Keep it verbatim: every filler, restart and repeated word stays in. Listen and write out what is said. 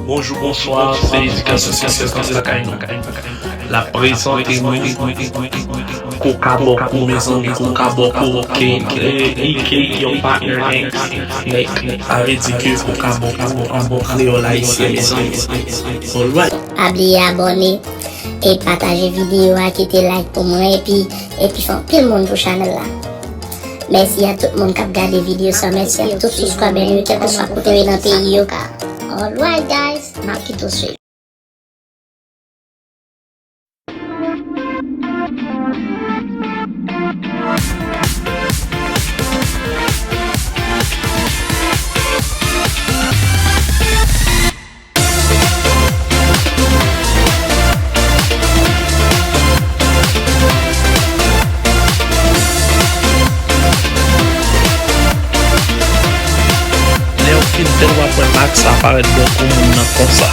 Bonjou, bonswa, se Edikasyon Seksyèl Kòs Lakay nou. L ap prezante nou Koka Bòkou, mezanmi, Koka Bòkou, ke i ke yon partner next, next. Sa vle di ke Koka Bòkou an bon kreyòl ayisyen, mezanmi. Alright. Pa bliye abòne e pataje videyo a, kite like pou mwen, epi, epi fè anpil moun pou chanèl la. Mèsi a tout moun k ap gade videyo sa, mèsi a tout subscriber nou yo, kèlkeswa kote yo ye nan peyi yo. Alright, guys, m ap kite w swiv. Lè w fin fè l, w ap wè mak sa parèt bò kou moun nan konsa.